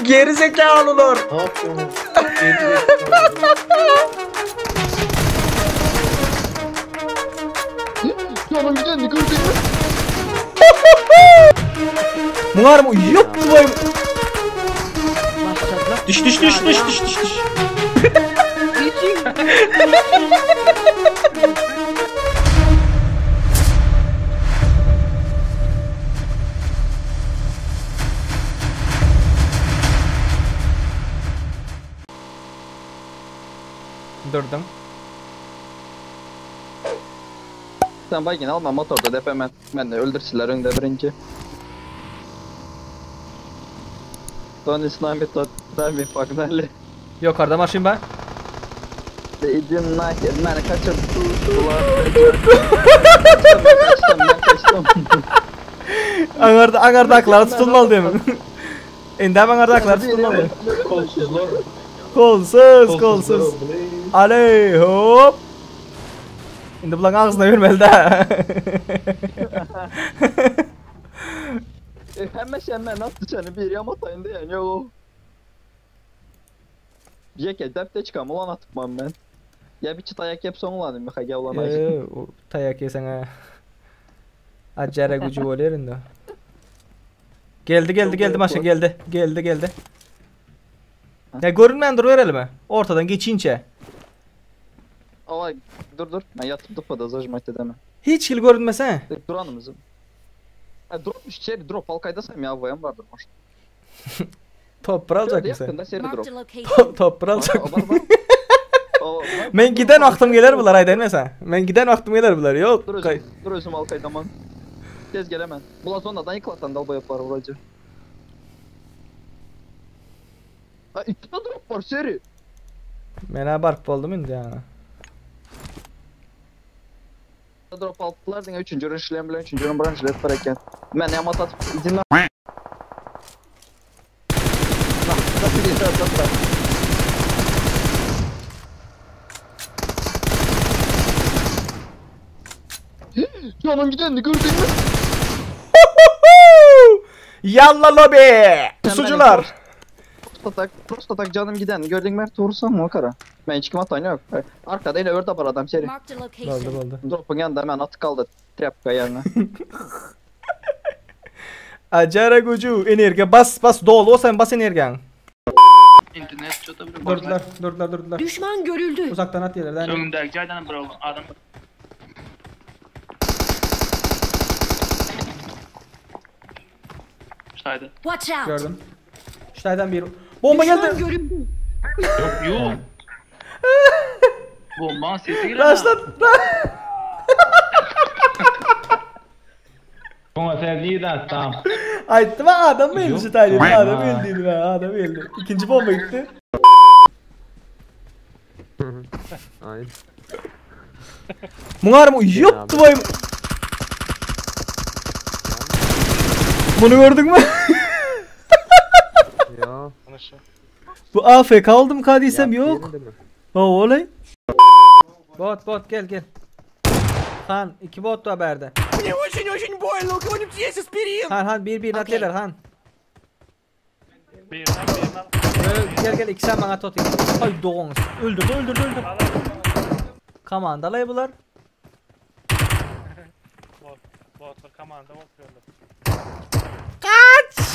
Geri zekalılar. Ne yapıyorsun? Canım gidendi gördün mü? Muňar mı? Yok vay. Düş düş düş düş düş düş düş. Durdum. Sen baygın alma motorda depemen. Ben de öldürsünler önde birinci. Tony Snami Tony Pagnali. Yukarıda maşın ben. İdin nahir beni kaçırdılar. Kaçtım ben kaçtım ben kaçtım. Angarda angarda aklar tutulmalı değil mi? Ende angarda aklar tutulmalı. Kolsuzlar. Kolsuz kolsuz. Aley hop. Indi bulan ağzına vermeli de. Hemen sen ben attı seni bir yamatayın diyen yok. Yeke depte çıkam ulan atıpmam ben. Ya bir çıt ayak yapsam ulan mi kage ulan ay. O tayak yesen ha. Acayip gücü oluyor indi. Geldi geldi geldi maşa geldi. Geldi geldi. Ya görünmeyen dur verelim mi? Ortadan geçince. Olay dur dur ben yatıp dupada zajmat edemem. Hiç hil görünmese. Duranımızı. Ha drop içeri drop halkaydasam ya vayan vardır boş. Top alacak mısın? Yakında seri drop. Marked a location. Top alacak. Var var. O, var. Men giden vaktim gelir bular aydan mesela. Men giden vaktim gelir bular. Yok. Dur özüm, dur özüm halkaydaman. Tez gelemen. Bula sonradan yıkılatan dalba yapar vuracı. Ha iki tane drop var seri. Mena barp oldum indi yani. Drop aldılar diňe üçüncü rüşlem bilen üçüncü rün branşlet var eken. Men yamat atıp izin Canım gidendi gördün mü? Yalla lobi. Pusucular. Prostatak, prostatak canım giden. Gördün mü? Vursan mı o kara? Ben hiç kim atan yok. Arkada yine örde var adam seri. Marked a location. Oldu oldu. Drop'un yanında hemen atı kaldı. Trapka yerine. Acara gücü enerji bas bas dolu o sen bas energin. İnternet çatabilir. Durdular durdular durdular. Düşman görüldü. Uzaktan at yerlerden. Önümdeki caydan bir adam. Şuraydı. Watch out. Gördüm. Şuraydan bir bomba Düşman geldi. görüldü. Yok yok. Bombanın sesi geliyor. Raşlat. Buna sen niye tamam. Aytdım ha adam mı eldi şu tane? Adam eldi be adam eldi. İkinci bomba gitti. Aynen. Bunlar mı? Yok vay. Bunu gördün mü? Ya. Bu AFK oldu mu kadiysem yok. Yerinde mi? O olay. Bot bot gel gel. Han iki bot da berde. Мне очень-очень больно, у кого-нибудь есть аспирин? Han han bir bir atleler han. Bir bir Gel gel iki sen bana tut. Ay doğun. Öldürdü öldürdü öldürdü. Komandalay bular. Bot bot komanda bot gördüm. Kaç!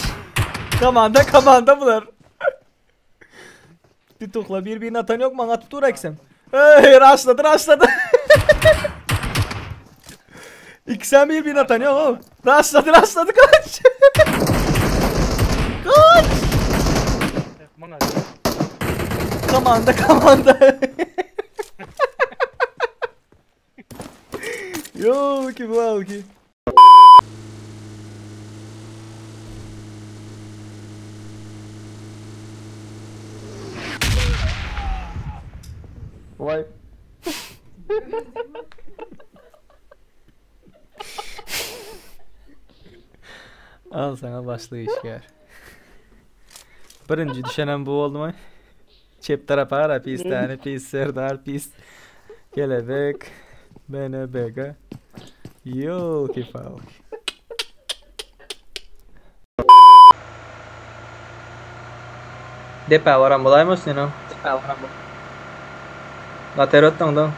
Komanda komanda bular. Bir tukla bir birini atan yok mu? Atıp dur eksem. Hey rushladı rushladı. İkisen bir birini atan yok oğlum. Rushladı rushladı kaç. Kaç. Komanda komanda. Yo ki bu ki. Vay. Al sana başlığı işgar. Birinci düşenen bu oldu mu? Çep tarafa ara pis tane pis serdar pis. Kelebek. Bene bega. Yolki falki. Depä baran bolaýmasyn ýene. Gaty erbet onda.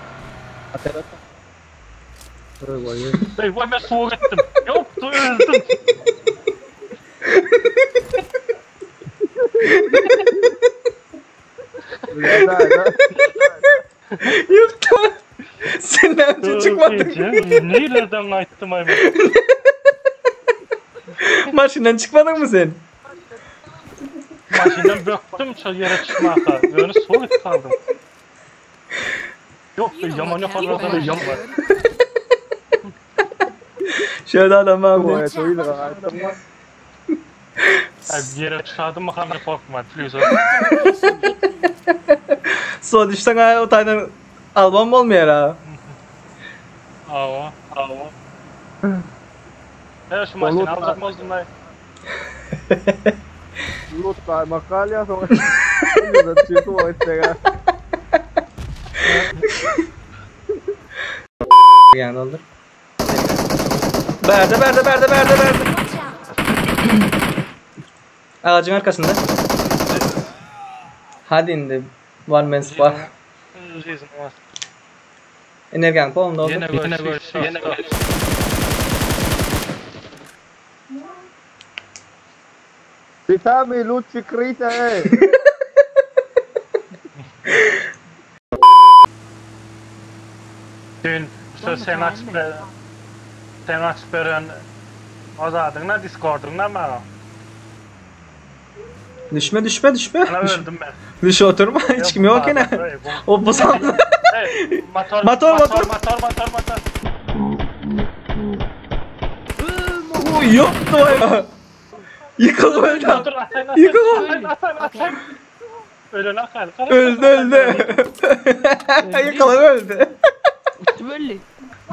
Ey vay ben suwa gitdim. Yok öldüm. Ýok. Sen näme üçin çykmadyň? Nereden aýtdym ay ben? Maşyndan çykmadyňmy sen? Maşyndan bökdüm şol ýere çykmaka. Ýöne suwa gitip kaldym. Yok yaman yukarıdan yaman. Şöyle adam abi. Evet, o iyiydi lan. Ay ýere çykardım mı hamle korkma. Please. Suwa düşseň ha o taýdan alman bolmaýar ha. Awa, awa. He şu maşyny aljak boldum ay. Loot kaymak galýar soň. Ýa-da çykyp oýtsaga. Yani oldu. Berde berde berde berde berde. Watch out! Ağacın arkasında. Hadi indi. One man squad. Reason var. Energiň polunda oldu. Ýene görüş, ýene görüş. Vitami Luci Krita ey. Dün şu sen açyp beren sen açyp beren o zadyňna Discordyňna maňa. Düşme düşme düşme. Ana Düş, öldüm ben. düş oturma. Hiç kim yok yine. O bu sandı. Hey, motor, Motor, motor. motor, motor, motor. Yoktu o ya. Yıkıl öldü. Motor, atayın, Yıkıl. atayın, atayın, atayın. Ölen akal. Öldü öldü. Yıkıl öldü. Uçtu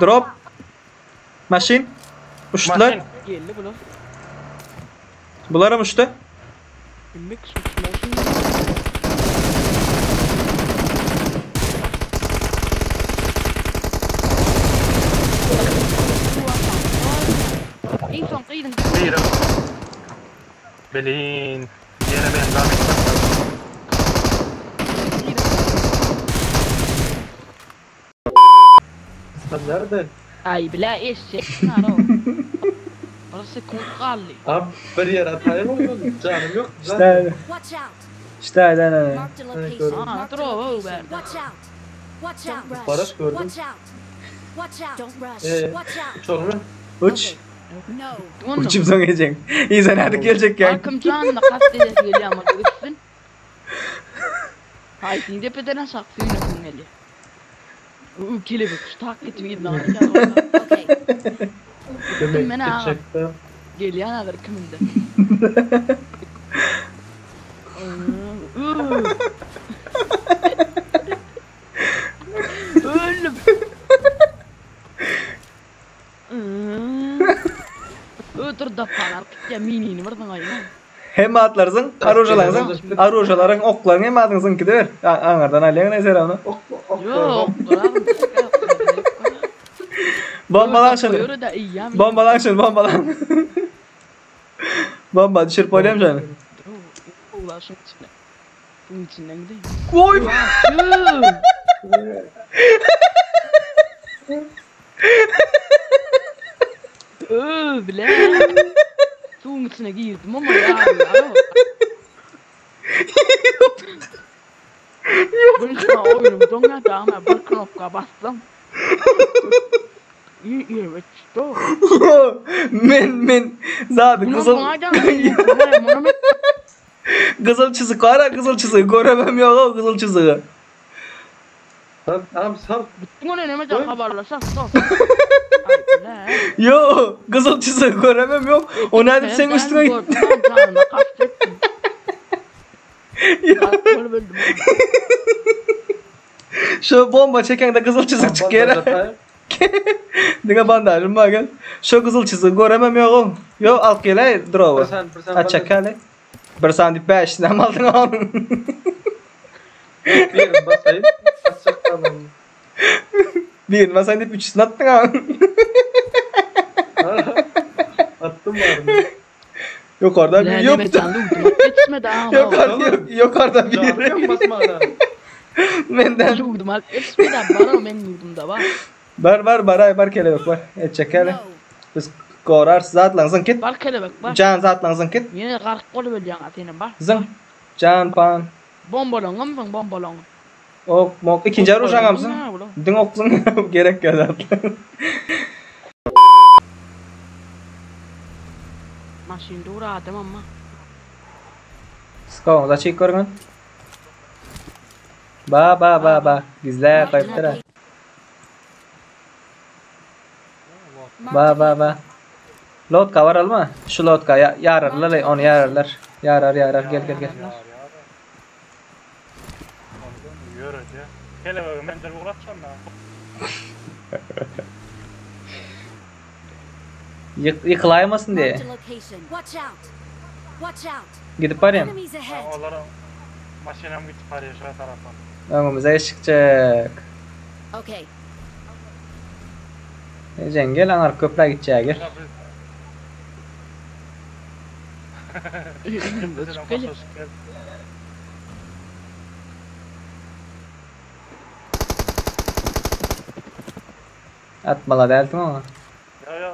Drop. Maşin. Uçtular. Maşin. Geldi bular. Bular mı uçtu? Bilmek uçtu. En son gyýdym. Birim. Belin. Ýene ben zahmet. Sen nerede? Ay bile eşek naro. Orası kont galdy. Abi bir yere atayım oğlum. Canım yok. İşte Watch out! işte aynen aynen. Marked a Evet, location. gördüm. Marked Aa, a dur, o, location. ben. Watch out! Watch out! Don't Barış rush. gördüm. Watch out! Watch out! Don't rush. Ee? Watch out! Uç oğlum. Uç. No. Onu. Uçup son gelecek. İyi sen artık gelecek ya. Arkam canla kast edesi geliyor ama gitsin. Haydi depeden aşağı suyuna kun geliyor. Uuu kelebek kuş tak gitip gidin Okay. Demek Ben ki ha. çekti. Geliyor anadır kiminde. Öldüm. Ötür da palar ya minini vardan ayı. Hem atlarsın, arujalarısın, arujaların oklarını hem atınsın gidiver. Angardan alyan ne onu. Ok ok. Yok. Bombalan şunu. Bombalan şunu, bombalan. Bomba düşürüp oynayayım şunu. Ulaşın içine. Bunun içinden gideyim. Oy! Öö bile. Suyun içine girdim ama ya. ya. Bir tane oyunum doňa da ama bir knopka bastım. İyi iyi evet işte. Men men zaten Bunu kızıl bana da bunu kızıl çizik var ha kızıl çiziği göremem yok o kızıl çiziği. Tamam tamam sal. Bunu ne de haberlaşak stop. Yo kızıl çiziği göremem yok. O ne sen üstüne git. Şu bomba çeken de kızıl çizik çıkıyor. Bandaj atayım. Diňe bandajım var gel. Şu kızıl çiziği göremem yok o. Yo alt gele drowa. Bir sen bir sen. Aç çakale. Bir saniye beş ne aldın onu. Bir basayım. Açacak tamam. Bir mesela deyip üçüsünü attın ha. Attım var mı? Ýokarda bir ýok. Ýokarda ýokarda bir. Menden. Ýurdum alyp geçmedi bar men ýurdumda bar. Bar bar baray bar kelebek bar. Etjek ýaly. Biz gorar zatlaň zyň git. Bar kelebek bar. Jan zatlaň zyň git. Ýene gark bolup ölýäň a senem bar. Zyň. Jan pan. Bombalaňam zyň bombalaň. Ok mok ikinji oruşaňam zyň. Diň ok zyň gerek ýa zatlar. Maşyn dur adam amma. Skoň zaçyk görgün. Ba ba ba ba gizlä goýupdyr. Ba ba ba. Lotka bar alma. Şu lotka ýararlar ony ýararlar. Ýarar ýarar gel gel gel. Ýöredi. Kelebegi menzil ugrat şonda. Ýyk ýykylaýmasyn diýe. Gidip barýan. Olar maşynam gidip barýar şo tarapa. Öňümize eşikjek. Okay. Ejeň gel aňar köprä gitjä gel. Atmala dälsiň oňa. Ýo ýo.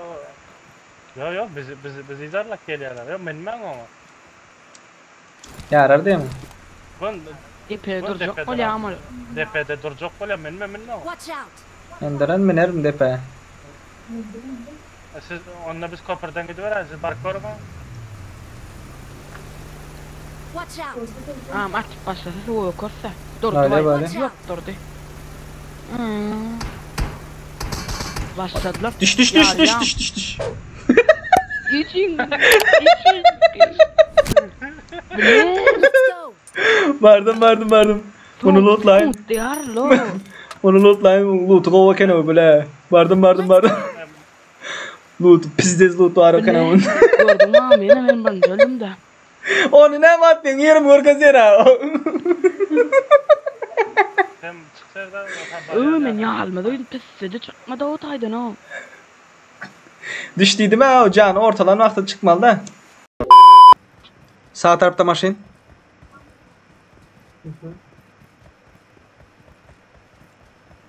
Ýo ýo bizi bizi bizi yzarlap gelýärler. Ýo menmäň oňa. Ýarar diýme. Gön Depede durjak bolýar ama. Depede durjak bolýar menme menme oňa. Watch out. Endiren minerin depä. Siz onda biz köprüden gidiberäýiň siz baryp görüň. Watch out. Am atyp başlasa suwa ökerse. Durdy Böyle baý. böyle. Ýok durdy. Hmm. Başladylar. Düş düş düş düş düş düş düş. İçin. İçin. Let's go. Bardım bardım bardım. Bunu lootlayın. Diyar lo. Bunu lootlayın. Loot'u kova eken o bile. Bardım bardım bardım. Loot pizdez loot var eken onun. Gördüm am ýene men birinji öldüm de. Onu ne yaptın? Yerim görkezýär ha. Sen çyksa da Öö men ýalmaz öýdüm pissedi çykmady o taýdan o. Düş diýdim ha o can ortalan wagty çykmaly da. Sağ tarapta maşyn.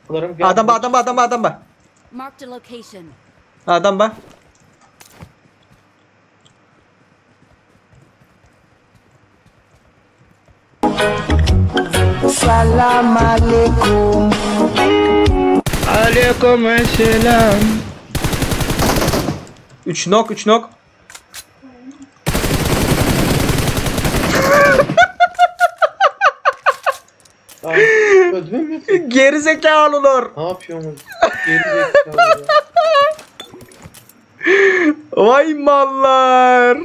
Bularım Adam ba adam ba adam ba adam ba. Marked a location. Adam ba. Aleyküm selam. 3 nok 3 nok. Öldü mü? Geri zekalılar. Ne yapıyorsunuz? Geri zekalı. Vay mallar.